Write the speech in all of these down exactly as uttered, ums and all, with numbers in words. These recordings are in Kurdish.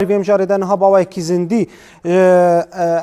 Vê mijarê de niha bi awayekî zindî, e, e,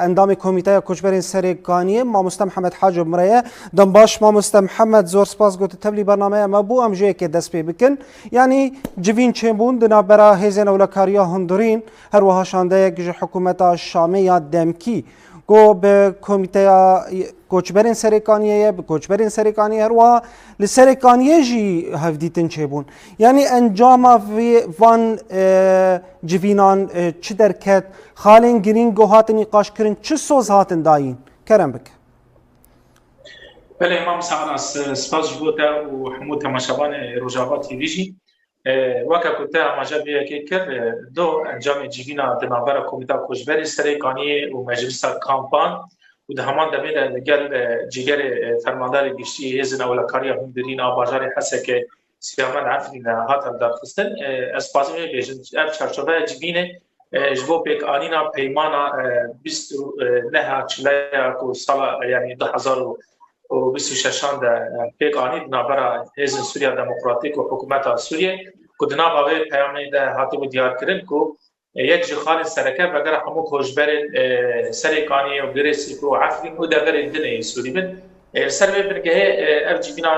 endamê Komîteya Koçberên Serêkaniyê, Mamoste Mihemed Haco bi me re ye. Dem baş, Mamoste Mihemed, zor spas got tevlî bernameya me bû, em ji yekê dest pê bikin. Yanî civîn çêbûn di navbera hêzên ewlekariya hundirîn, her wiha şandeyek ji hikûmeta Şamê ya demkî, ku bi Komîteya Koçberên Serêkaniyê ye, bi Koçberên Serêkaniyê, her wiha li Serêkaniyê jî hevdîtin çêbûn. Yanî encama vê van, e, civînan, e, çi derket? Xalên girîng ku hatin nîqaşkirin, çi soz hatin dayîn? Kerem bike. Belê, Mam Saras, spas ji bo te û hemû temaşevanê Rojava T V jî. E, weke ku te amaje vê yekê kir, e, do encamê civîna di navbera Komîta Koçberê Serêkaniyê û Meclisa Kampan û di heman demê de li gel, e, cîgerê, e, Fermandarê Giştî Hêzên Ewlekariya Hundirîn a bajarê Hesekê Siyamed Efrîn de hate lidarxistin. E, ez dixwazim vê bêjim, ev çarçoveya civînê, e, ji bo pêkanîna peymana, e, bîst û neh a Çileya ku sala, e, yanî du hezar û bîst û şeşan de, e, pêk anî di navbera Hêzên Sûriya Demokratîk û Hikûmeta Sûriyê, ku di nava vê peyamê de hatibû diyarkirin ku, e, yek ji xalên sereke vegera hemû koçberên, e, Serêkaniyê û Girêsîk û Efrîn û deverên din ê Sûrî bin. E, li ser vê bingehê, e, ev civîna,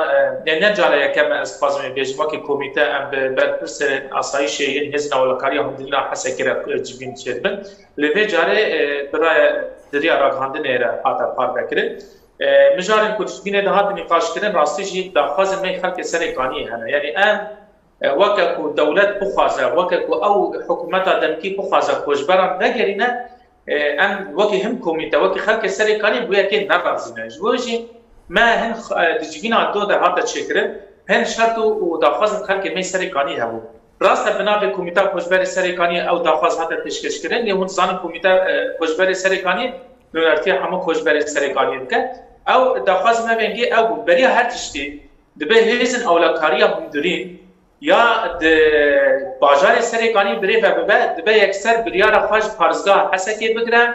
e, ne, ne cara yekem e, ez dixwazim vê bêjim, wekî komîte em bi berpirsên asayîşê yên Hêzên Ewlekariya Hundirîna Hesekê re, e, civîn çêdibin. Lê vê carê, e, bi raya, di riya ragihandinê re hate parvekirin. E, mijarên ku di civînê de hatin nîqaşkirin, rastî jî daxwazên me yê xelkê Serêkaniyê hene. Yanî em, e, weke ku dewlet bixwaze, weke ku ew hikûmeta demkî bixwaze koçberan vegerîne, e, em wekî him komîte, wekî xelkê Serêkaniyê bi yekê nerazî ne. Ji bo jî me hin x-, e, di civîna do de hate çêkirin, hin şert û, û daxwazên xelkê me yê Serêkaniyê hebû. Rast e, bi navê Komîta Koçberê Serêkaniyê ew daxwaz hate pêşkêşkirin, lê hûn dizanin Komîta, e, Koçberê Serêkaniyê nûnertiya hemû koçberên Serêkaniyê dike. Ew daxwaz me vengê ew bû. Beriya her tiştî dibe hêzên ewlekariya hundirîn ya di bajarê Serêkaniyê birêve bibe, dibe yekser biryara xwe ji parêzgeha Hesekê bigire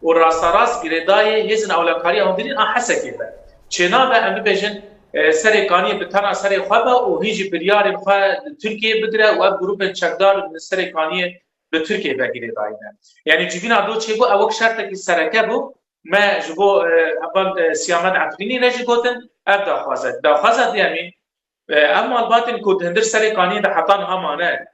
û rasterast girêdayî hêzên ewlekariya hundirîn a Hesekê be. Çênabe em bibêjin, e, Serêkaniyê bi tena serê xwe be û hîn jî biryarên xwe li Tirkiyeyê bigire û ev grûpên çekdar li Serêkaniyê bi Tirkiyeyê ve girêdayî ne. Yanî civîna do çêbû, ew wek şertekî sereke bû. Me ji bo, e, heval, e, Siyamed Efrînî re jî gotin, ev daxwaze. Daxwaza duyemîn, e, ev malbatên ku di hundir Serêkaniyê de heta niha mane.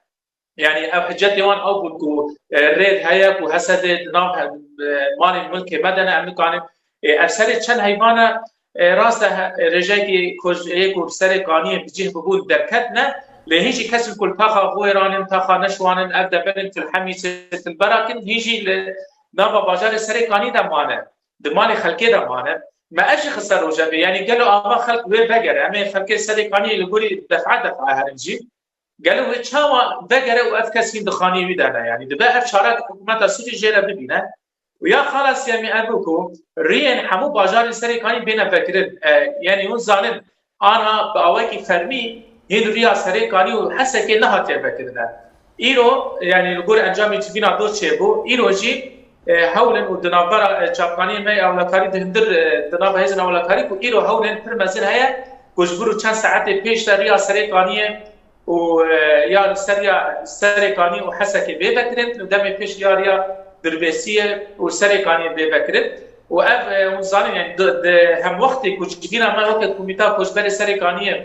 Yanî ev hicetê wan ew bûn ku, e, rêd heye ku Hesedê di nav he-, e, malên milkê me de ne, em nikarin. E, ev serê çend heyvan e, e, rast e, he-, e, rêjeyekî ku ji, ê ku Serêkaniyê bi cih bibûn derketine, lê hîn jî kesên ku li taxa Xwêran in, taxa Neşwan in, ev deverên Tilhemîsê, Tilberak in, hîn jî li nava bajarê Serêkaniyê de mane, di malê xelkê de mane. Me ev jî xiste rojevê, yanî gelo ava xelk wê vegere, em ê xelkê Serêkaniyê li gorî defa defa herin jî. Gelo wê çawa vegere û ev kes hîn di xaniyê wî de ne? Yanî dibe ev çare hikûmeta Sûrî jê re bibîne. Û ya xala siyemî ev bû ku riyên hemû bajarên Serêkanî bêne vekirin. E, yanî hûn zanin, ana bi awekî fermî hîn riya Serêkanî û Hesekê nehatiye vekirine. Îro, yanî li gor encamê civîna doz çêbû, îro jî, e, hewlin û di navbera, e, çavkaniyê me yê ewlekarî di hundir, e, di nava hêzên ewlekarî ku îro hewlên pir mezin heye ku ji vir û çend saetê pêş de riya Serêkaniyê û, e, ya li ser ya Serêkanî û Hesekê bê vekirin û demê pêş ya riya Dirbêsiyê û Serêkaniyê bê vekirin. Û ev, e, hûn zanin, yani di, di hemwextê ku civîna me weke Komîta Koçberê Serêkaniyê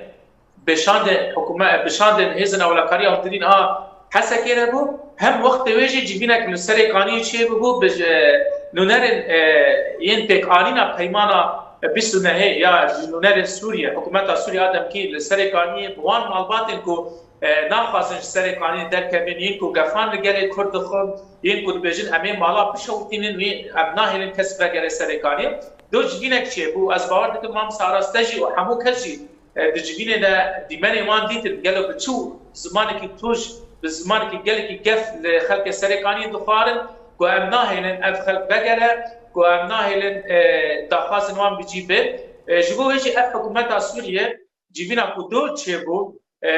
bi şandê hikûme-, bi şandên hêzên ewlekariya hundirîn a Hesekê re bû, hem wextê wê jî civînek li Serêkaniyê çêbûbû, bi, e, nûnerên, e, yên pêkanîna peymana bîst û nehê ya ji nûnerên Sûriye, hikûmeta Sûriye a demkî li Serêkaniyê bi wan malbatên ku, e, naxwazin ji Serêkaniyê derkevin, yên ku gefan li gelê Kurd dixin, yên ku dibêjin em ê mala bişewitînin, wî em nahêlin kes vegere Serêkaniyê. Do civînek çêbû, ez bawer dikim Mam Saras te jî û hemû kes jî, e, di civînê de dîmenê wan dîtin, gelo bi çi zimanekî tûj, bi zimanekî gelekî gef li xelkê Serêkaniyê dixwarin ku em nahêlin ev xelk vegere, ku em nahêlin, e, daxwazên wan bi cî bin. E, ji bo wê jî ev hikûmeta Sûriye civîna ku do çêbû, e,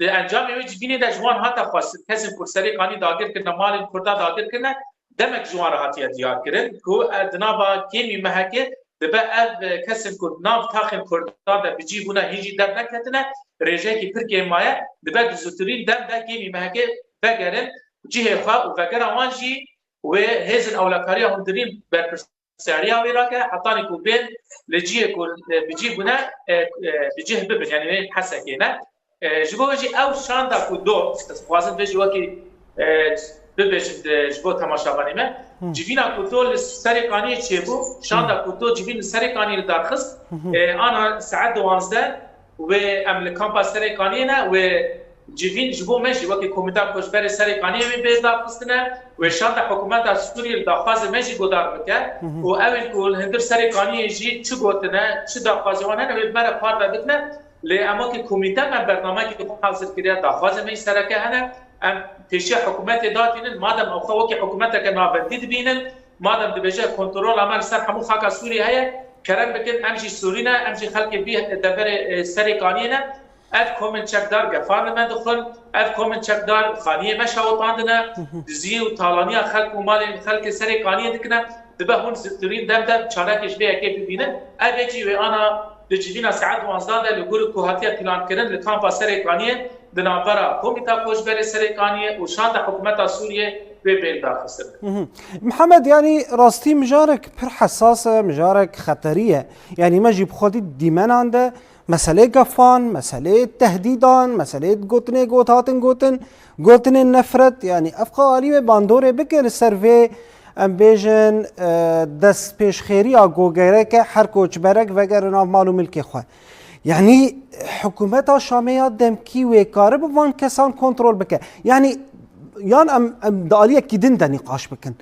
di encamê wê civînê de ji wan hate xwestin, kesên ku li Serêkanî dagir kirine, malên Kurda dagir kirine, demek ji wan re hatiye diyar kirin ku, e, di nava kêmî mehekê dibe ev, e, kesên ku di nav taxên Kurdan de bi cî bûne hîn jî derneketine, rêjeyekî pir kêm maye, dibe di zûtirîn dem de kêmî mehekê vegerin. cihê xwe û vegera wan jî wê hêzên ewlekariya hundirîn berpirsiyariya wê rake, hetanî ku bên li cihê ku, e, bi cih bûne, e, e, bi cih bibin, yanî wê Hesekê ne. E, ji bo wê jî ew şanda ku do, ez dixwazim vê jî wekî, e, bibêjim de, ji bo temaşevanê me, civîna ku do li Serê Kaniyê çêbû, şanda ku do civîn li Serê Kaniyê li dar xist, e, ana saet duwazdeh wê em li kampa Serê Kaniyê ne, wê civîn ji bo me jî wekî Komîta Koçberê Serê Kaniyê wê bê darxistine, wê şanda hikûmeta Sûriyê li daxwazê me jî guhdar bike û ew ên ku li hundir Serê Kaniyê jî çi gotine, çi daxwazê wan hene, wê bi me re parve bikine. Lê em wekî komîte me bernameyekî xwe hazir kiriye, daxwazê me yî sereke hene. Em pêşiya hikûmetê datînin, madem ew xwe wekî hikûmeteke navendî dibînin, madem dibêje kontrola me li ser hemû xaka Sûriyê heye, kerem bikin, em jî Sûrî ne, em jî xelkê vî deverê, e, Serê Kaniyê ne. Ev komên çekdar gefan li me dixwin, ev komên çekdar xaniyê me şewitandine, dizî û talaniya xelk û malên xelkê Serê Kaniyê dikine, dibe hûn ziktirîn dem dem çalakê ji vê yekê bibînin. Ev ê jî wê ana di civîna saet duwazdeh de li gor ku hatiye plankirin li kampa Serê Kaniyê di navbera Komîta Koçberê Serê Kaniyê û şanda hikûmeta Sûriyê wê bê lidarxistin. Mihemed, yanî rastî mijarek pir hesas e, mijarek xeterî ye. Yanî me jî bi xwedî dîmenan de meselê gefan, meselê tehdîdan, meselê gotinê got hatin gotin, gotinên nefret, yanî ev xwe alî wê bandorê bike li ser vê, em bêjin, e, destpêşxêriya ku gereke her koçberek vegere nav mal û milkê xwe. Yanî hikûmeta Şamê ya demkî wê karibe van kesan kontrol bike. Yanî yan em, em di aliyekî din de nîqaş bikin.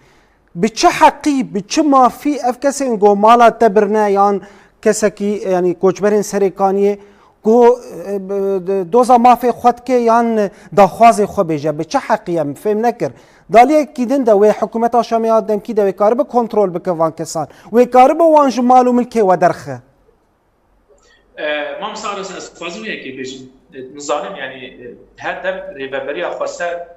Bi çi heqî, bi çi mafî ev kesên ku mala te birine yan kesekî, yanî koçberên Serê Kaniyê ku, e, doza mafê xwe dike yan daxwazê xwe bêje, bi çi heqî em fêm nekir. Daliyekî din de wê hikûmeta Şamê ya demkî de wê karibe kontrol bike van kesan. Wê karibe wan ji mal û milkê we derxe. E, Mamosta Aras, ez dixwazim yekê bêjim. E, nizanim, yanî, e, her dem rêveberiya xweser,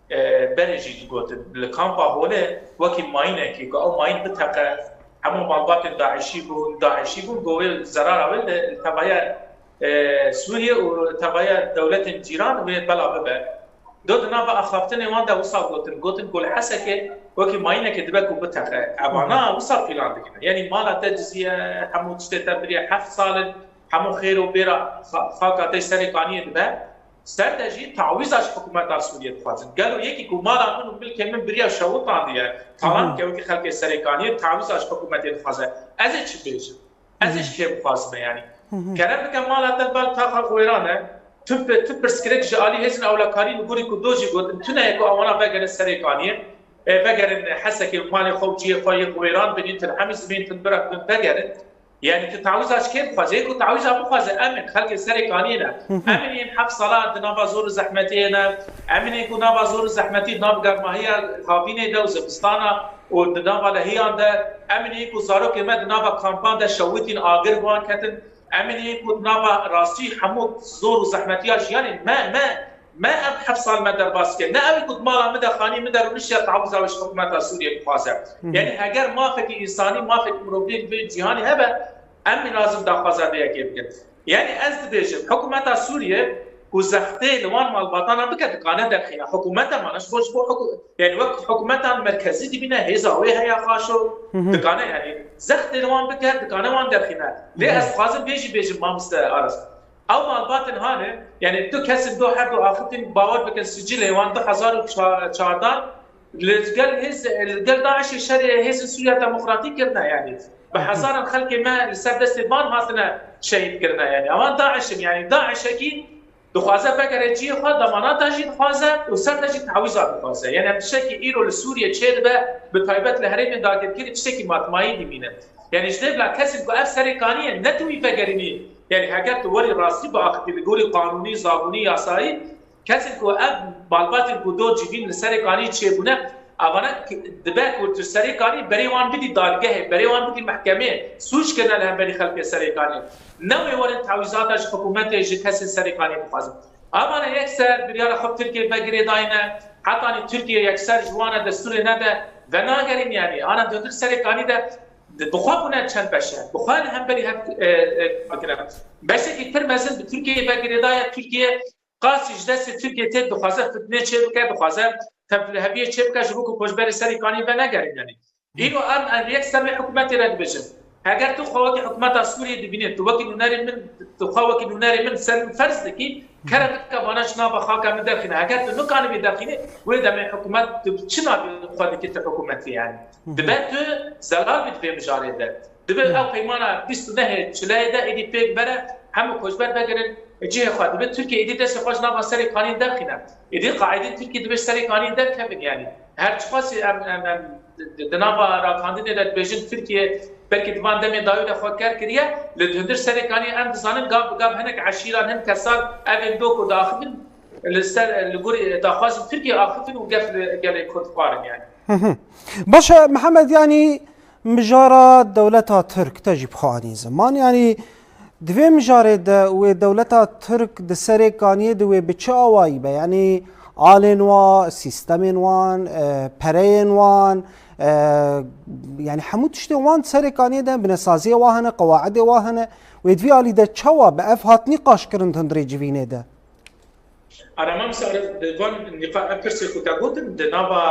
e, berê jî digotin. Li kampa Holê wekî mayînekî ku ew mayîn biteqe, hemû malbatên DAIŞî bûn, DAIŞî bûn, ku wê zerara wê li, li tevaya, e, Sûriye û tevaya dewletên cîran wê bela bibe. Do di nava axaftinê wan de wisa gotin. Gotin ku li Hesekê wekî mayînekê dibe ku biteqe. Evana wisa plan dikine. Yanî mala te diziye, hemû tiştê te biriye heft sal in, hemû xêr û bêra xa-, xaka te Serê Kaniyê dibe. Ser de jî tawîza ji hikûmeta Sûriyê dixwazin. Gelo yekî ku mala min û milkê min biriya şewitandiye, talan ke wekî xelkê Serê Kaniyê tawîza ji hikûmetê dixwaze. Ez ê çi bêjim? Ez ê ji kê bixwazime yanî? Kerem bike mala te bal taxa xwêran e. Tu, tu pirsgirêk ji alî hêzên ewlekarî li gorî ku do jî gotin, tune ye ku ewana vegerin Serê Kaniyê. E, vegerin Hesekê malê xwe û cihê xwe yê xwêran bidîn, tu li hemî zimên tu bira vegerin. Yanî tu tawîza ji kê bixwaze? Yê ku tawîza bixwaze em ê xelkê Serê Kaniyê ne. Em ê yên heft sala di nava zor û zehmetiyê ne. Em ê ku nava zor û zehmetî di nav germahiya havînê de û zivistana û di nava lehiyan de, em ê ku zarokê me di nava kampan de şewitîn, agir bi wan ketin. Em ê ku di nava rastî hemû zor û zehmetiya jiyanê me, me, me em heft sal me derbas kir. Ne ew ku di mala min de, xanî min de rûniştiye tawîza wê ji hikûmeta Sûriyê bixwaze. Yanî heger mafekî însanî, mafekî mirovî vê cîhanê hebe, em lazim daxwaza vê yekê bikin. Yanî ez dibêjim, hikûmeta Sûriyê ku zextê li wan malbatana bike, dikane derxîne. Hikûmeta me ne ji bo, ji bo hikû-, yanî wek hikûmeta merkezî dibîne, hêza wê heye xaşo, dikane, yanî zextê li wan bike, dikane wan derxîne. Lê ez dixwazim vê jî bêjim, mamoste Aras. Ew malbatên hane, yanî du kesên do her du axiftin, bawer bikin sicilê wan du hezar û çardeh li gel hêz, li gel DAIŞê şerê hêzên Sûriya Demokratîk kirine, yanî bi hezaran xelkê me li ser destê van hatine şehîd kirine, yanî ewan DAIŞ in, yanî DAIŞekî dixwaze vegere cihê xwe, demanata jî dixwaze û ser de jî tawîza dixwaze. Yanî em tiştekî îro li Sûriyê çêdibe, bi taybet li herêmên dagirkirî tiştekî matmayî dimîne. Yanî ji dê bila kesên ku ev Serê Kaniyê ne tu wî vegerînî, yanî heger tu werî rastî biaxivî li gorî qanûnî, zabûnî, yasayî, kesên ku ev malbatên ku do civîn li Serê Kaniyê çêbûne, evana ki-, dibe ku tu Serê Kaniyê berê wan bidî dadgehê, berê wan bidî mehkemeyê, sûc kirine li hemberî xelkê Serê Kaniyê. Ne wê werin tawîzata ji hikûmetê, ji kesên Serê Kaniyê bixwazin. Evana yekser biryara xwe bi Tirkiyê vegirê dayne, hetanî Tirkiye yekser ji wan e destûrê nede, venagerin yanî. Ana di hundir Serê Kaniyê de di, bi xwe bûne çend beşe. Bi xwe li hemberî hev, e, e, dikine. Beşekî pir mezin bi Tirkiyeyê ve girêdaye. Tirkiye qasî ji destê Tirkiye tê, dixwaze fitnê çêbike, dixwaze tevliheviyê çêbike ji bo ku koçberê Serê Kaniyê venegerin, yanî. Îro em, em yek ser vê hikûmetê re dibêjin. Heger tu xwe wekî hikûmeta Sûriyê dibînî, tu wekî nûnerê min, tu xwe wekî nûnerê min ser min ferz dikî, kerem bike vana ji nava xaka min derxîne. Heger tu nikanibî derxînî, wê demê hikûmet tu çi navê xwe dikî tu hikûmetî, yanî. Dibe tu zelal bî di vê mijarê de. Dibe ew peymana bîst û nehê Çileyê de êdî pêk bere, hemû koçber vegerin cihê xwe. Dibe Tirkiye êdî destê xwe ji nava Serê Kaniyê derxîne. Êdî qaîdên Tirkiye dibe ji Serê Kaniyê derkevin, yanî. Her çiqasî em, em, em di, di nava rakandinê de dibêjin Tirkiye belkî di van demê dawî de xwe ker kiriye, li hundir Serê Kaniyê em dizanin gav bi gav hinek eşîran, hin kesan evên do ku diaxivin li ser, li gorî daxwazên Tirkiye axivin û gef li gelê Kurd xwarin, yanî. Hı hı. Baş e, Mihemed, yanî mijara dewleta Tirk te jî bi xwe anî ziman, yanî di vê mijarê de wê dewleta Tirk di Serê Kaniyê de wê bi çi awayî be? Yanî alên wan, sîstemên wan, e, pereyên wan, e, yanî hemû tiştên wan di Serê Kaniyê de, binesaziyê wan hene, qewaidê wan hene. Wê di vî alî de çawa bi ev hat nîqaş kirin di hundirê civînê de? Ara Mam Sare, di van nîqa-, ev pirsê ku te gotin, di nava,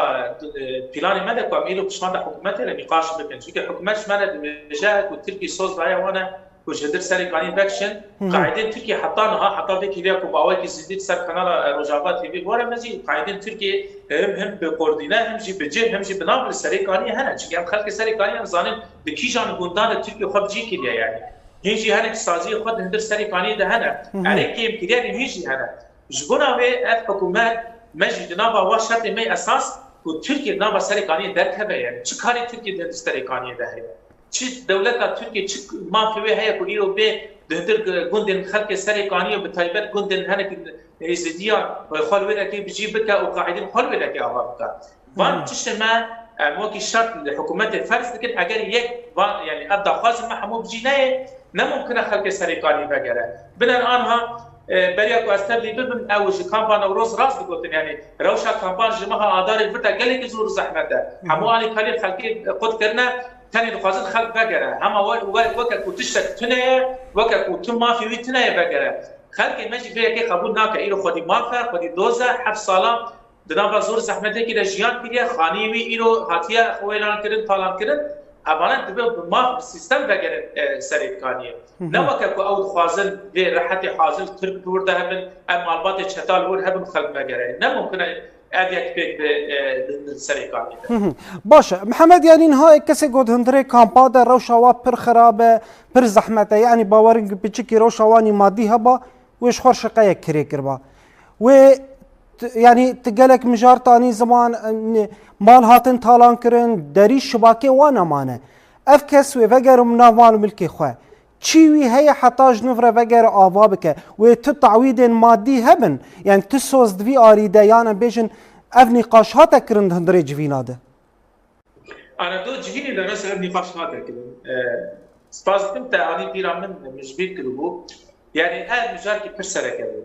e, planê me de ku em îro pişman de hikûmetê re nîqaş bikin. Çunke hikûmet ji me re dibêje ku Tirkî soz daye wan e ku ji hundir Serê Kaniyê vekişin. Hı hı. Qaîdên Tirkî heta niha, heta vê kêliya ku bi awayekî zindî li ser kanala, e, Rojava T V bore me jî, qaîdên Tirkî him, him bi koordîne, him jî bi cih, him jî bi nav li Serê Kaniyê hene. Çunke em xelkê Serê Kaniyê em zanin di kîjan gundan de Tirkî xwe bi cih kiriye, yanî. Hîn jî hinek saziyê xwe di hundir Serê Kaniyê de hene. Hı hı. Erê kêm kiriye, hîn jî hene. Ji bona wê ev hikûmet me jî di nava wa şertê me esas ku Tirkiye di nava Serê Kaniyê derkeve, yanî çi karê Tirkiye di hundir Serê Kaniyê de heye? Çi dewleta Tirkiye, çi mafê wê heye ku îro bê di hundir gundên xelkê Serê Kaniyê, bi taybet gundên hinek Êzidiyan xwe li wê dekê bi cî bike û qaîdên xwe li wê dekê ava bike? Van Hmm. tiştên me, em wekî şert li hikûmetê ferz dikin, eger yek van, yanî ev daxwazên me hemû bi cî neyê, ne mumkin e xelkê Serê Kaniyê vegere. Biner anha, e, beriya ku ez tevlî bibim, ew ji kampa Newroz rast digotin, yanî rewşa kampan ji meha Adarê vir de gelekî zor û zehmet e. Hemû alîkariyên xelkê qut kirine, tenê dixwazin xelk vegere. Hema we, we, weke ku tiştek tune ye, weke ku tu mafê wî tune ye vegere. Xelkê me jî vê yekê qebûl nake. Îro xwedî maf e, xwedî doz e, heft sala di nava zor zehmetekî de jiyan kiriye, xanî wî îro hatiye xwelankirin, talankirin. Evane dibe bi maf, bi sîstem vegerin, e, Serê Kaniyê. Hı hı. Ne weke ku ew dixwazin vê rehetê hazir Tirk li wir de hebin, ev malbatê çeta li wir hebin, xelk vegere. Ne mumkin e ev yek pêk bi, e, di, di Serê Kaniyê de. Hı hı. Baş e. Mihemed, yanî niha yek kesê got hundirê kampa de rewşa wa pir xirab e, pir zehmet e. Yanî bawerin ku piçikî rewşa wanî madî heba, wê ji xwe şiqeyek kirê kiriba. Wê t-, yanî tu gelek mijar tanî ziman, n-, mal hatin talan kirin, derî şibakê wan nemane. Ev kes wê vegerim nav mal û milkê xwe. Çi wî heye heta ji nû re vegere ava bike? Wê tu tawîdên madî hebin? Yanî tu soz di vî arî de, yan em bêjin ev nîqaş hate kirin di hundirê civîna de? Ana do civînê de rast ev nîqaş hate kirin. E, spas dikim te anî bîra min, min ji bîr kiribû. Yanî ev mijarkî pir sereke bû.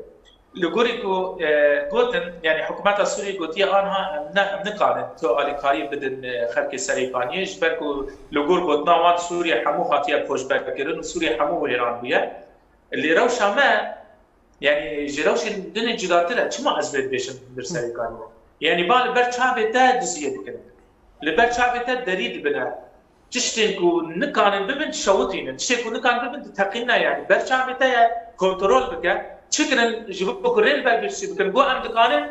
Li gorî ku, e, gotin, yanî hikûmeta Sûriyê gotiye anha em ne, em nikarin tu alîkarî bidin, e, xelkê Serê Kaniyê, ji ber ku li gor gotina wan Sûriye hemû hatiye koçberkirin û Sûriye hemû wêran bûye. Lê rewşa me, yanî ji rewşên din cudatir e. Çima ez vê dibêjim hundir Serê Kaniyê? Yanî ba li ber çavê te diziyê dikin. Li ber çavê te derî dibine. Tiştên ku nikanin bibin, dişewitînin. Tiştên ku nikanin bibin, diteqîne, yanî. Ber çavê te ye, kontrol bike. Çi kirin, ji bo ku rê li ber birçî bikin. Got em dikanin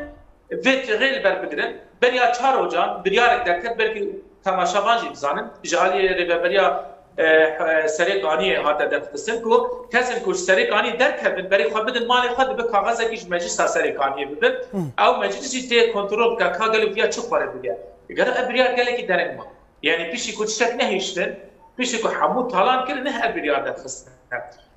vê rê li ber bigirin. Beriya çar rojan biryarek derket, belkî temaşevan jî dizanin. Ji alî Rêveberiya, e, e, Serê Kaniyê hate derxistin ku kesên ku ji Serê Kaniyê derkevin, berê xwe bidin malê xwe, dibe kaxezekî ji Meclisa Serê Kaniyê bibin. Hmm. Ew meclis jî tê kontrol bike, ka gelo viya çi xwe re bûye. Gelo ev biryar gelekî dereng ma. Yanî piştî ku tiştek nehiştin, piştî ku hemû talan kirin, ne her biryar derxistin.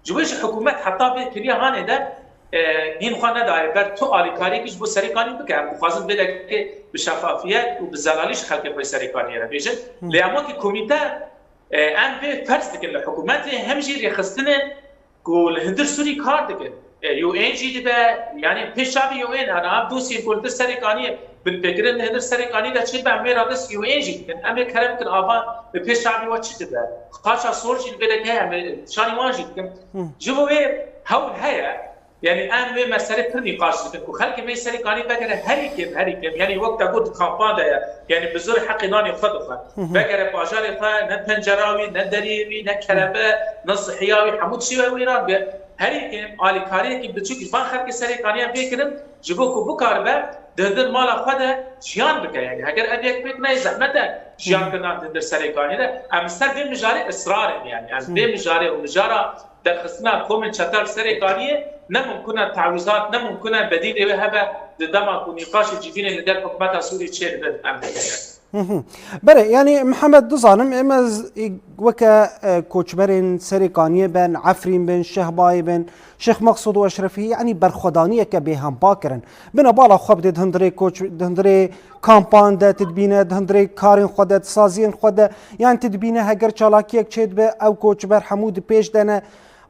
Ji bo jî hikûmet heta vê kiriya hanê de, e, hîn xwe nedaye ber tu alîkariyekî ji bo Serê Kaniyê bike. Em dixwazin vê dekê bi şefafiyet û bi zelalî ji xelkê xwe Serê Kaniyê re bêjin. Hı. Lê em wekî komîte, e, em vê ferz dikin li hikûmetê, hem jî rêxistinên ku li hundir Sûrî kar dikin. E, U N jî dibe, yanî pêş çavê U N, ana ev dosyên ku li hundir Serê Kaniyê binpêkirin, li hundir Serê Kaniyê de çi dibe, em wê radest U N jî dikin. Em ê kerem bikin, ava bi pêş çavê we çi dibe? Xaça sor jî li vê de heye, em ê şanî wan jî dikin. Hı. Ji bo wê hewl heye, Yanî em vê meselê pir nîqaş dikin ku xelkê me Serêkanî vegere herî kêm, herî kêm, yanî wek te got di kampan de ye, yanî bi zor heqê nanê xwe dixwe. Vegere bajarê xwe, ne pencera wî, ne deriyê wî, ne kerebe, ne sihiya wî, hemû tiştê wê wêran be. Herî kêm alîkariyekî biçûk ji van xelkê Serêkanî em pê kirin, ji bo ku bikaribe di hundir mala xwe de jiyan bike. Yanî heger ev yek pêk neyê, zehmet e jiyan kirina di hundir Serêkanî de. Em li ser vê mijarê israr in, yanî em vê mijarê û mijara derxistina komên çetar Serêkaniyê ne mumkun e tawîzat, ne mumkun e bedîlê wê hebe di dema ku nîqaşê civînê li gel hikûmeta Sûrî çêdibin em dibînin. Hı hı. Berê, yanî Mihemed, dizanim, ême z-, ê, weke, e, koçberên Serêkaniyê bin, Efrîn bin, Şehbayê bin, Şêx Meqsûd û Eşrefî, yanî berxwedaniyeke bêhempa kirin. Bine bala xwe bidê di hundirê koç-, di hundirê kampan de, tu dibîne di hundirê karên xwe de, di saziyên xwe de, yan tu dibîne heger çalakiyek çêdibe, ew koçber hemû di pêş de ne.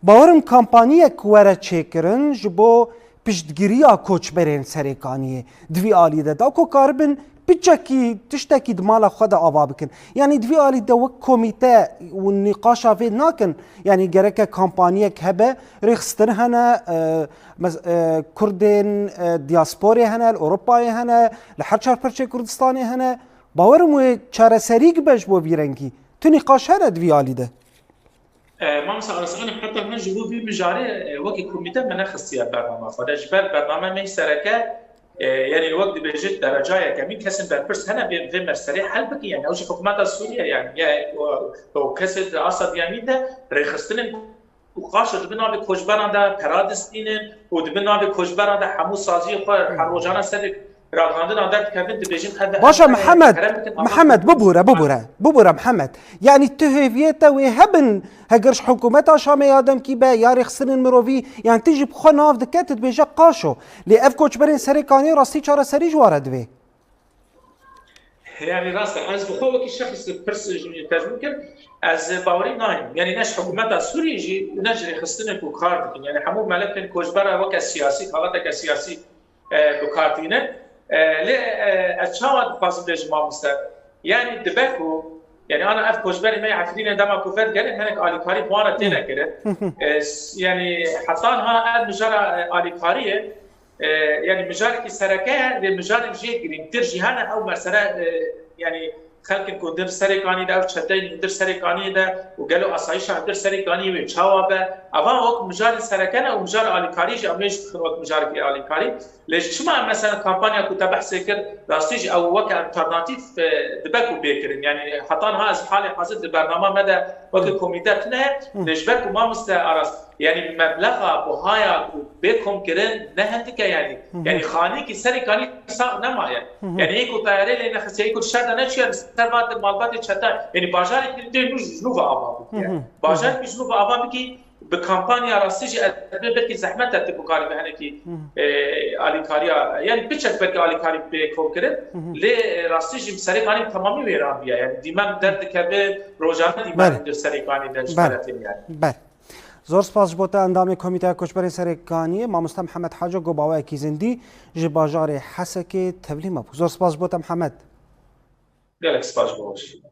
Bawer im kampaniyek were çêkirin ji bo piştgiriya koçberên Serêkaniyê di vî alî de, da ku karibin piçekî, tiştekî di mala xwe de ava bikin. Yanî di vî alî de wek komîte û nîqaşa vê nakin. Yanî gereke kampaniyek hebe, rêxistin hene, e, mes-, e, Kurdên, e, diasporê hene, li Ewropayê hene, li her çar perçê Kurdistanê hene. Bawer im wê çareserî bibe ji bo vî rengî. Tu nîqaş hene di vî alî de? E, Mamosta Aras, em heta niha ji bo vî mijarê, e, wekî komîte me nexistiye bernama xwe de. Ji ber bername me sereke, e, yanî wek dibêjit dereca yekemîn kesên berpirs hene vê, vê meselê hel bikin. Yanî ew jî hikûmeta Sûriye, yanî ya, û, û kesê di Asad Yemîn de rêxistinên ku qaşo di bin navê koçberan de pera distînin û di bin navê koçberan de hemû saziyê xwe her rojane serê ragihandina derdikevin, dibêjin ev Baş e, ev Mihemed, kerem bikin, Mihemed, bibûre, bibûre, bibûre Mihemed. Yanî tu hêviyê te wê hebin, heger ji hikûmeta Şamê ya demkî be, ya rêxistinên mirovî, yanî tu jî bi xwe nav dike, tu dibêje qaşo. Lê ev koçberên Serêkaniyê rastî çareserî ji ware divê. Yanî rast e, ez bi xwe wekî şexs pirs ji min tecrûm kir. Ez bawerî nayim. Yanî ne ji hikûmeta Sûriyê jî û ne ji rêxistinên ku kar dikin. Yanî hemû melekên koçbera weke siyasî, xebateke siyasî e, bi kar tînin. E, lê, e, ez çawa dixwazim bêjim mamoste? Yanî dibe ku, yanî ana ev koçberê me yê Efrînê dema ku vedigerin hinek alîkarî bi wan re têne kirin. E, s-, yanî heta niha ev mijara, e, alîkariyê, e, yanî mijarekî sereke ye, lê mijarên jê girîngtir jî hene, ew mesele, e, yanî xelkên ku hundir Serêkanî de, ev çeteyên hundir Serêkaniyê de û gelo asayîşa hundir Serêkaniyê wê çawa be? Eva wek mijarên sereke ne û mijara alîkarî jî em ê jî dixin wek mijarekî alîkarî. Lê çima em mesela kampanya ku te behsê kir, rastî jî ew weke alternatîf, e, dibe ku bê kirin. Yanî heta niha ez halê hazir di bernama me de weke komîte tune ye. Lê ji ber ku mamoste Aras, yanî meblexa buhaya ku bê kom kirin ne hindik e yanî. Yanî xanîkî Serêkanî sax nemaye. Yanî yê ku tayarê lê nexisiye, yê ku şer de neçûye, li ser va di malbatê çetan. Yanî bajarekî tê nû ji nû ve ava bikî. Bajarekî ji nû ve ava bikî, bi kampanya rastî jî ez dibê belkî zehmet e tu bikarî bi hinekî, e, alîkariya, yanî piçek belkî alîkarî bê kom kirin. Lê, e, rastî jî Serêkanî bi temamî wêran bûye. Yanî dîmen derdikeve, rojane dîmen Belê. Di Serêkanî de ji Belê. Belê. Belê. Zor spas ji bo te, endamê Komîteya Koçberên Serêkaniyê, mamoste Mihemed Haco, ku bi awayekî zindî ji bajarê Hesekê tevlî me bû. Zor spas ji bo te, Mihemed. Gelek spas ji bo we jî.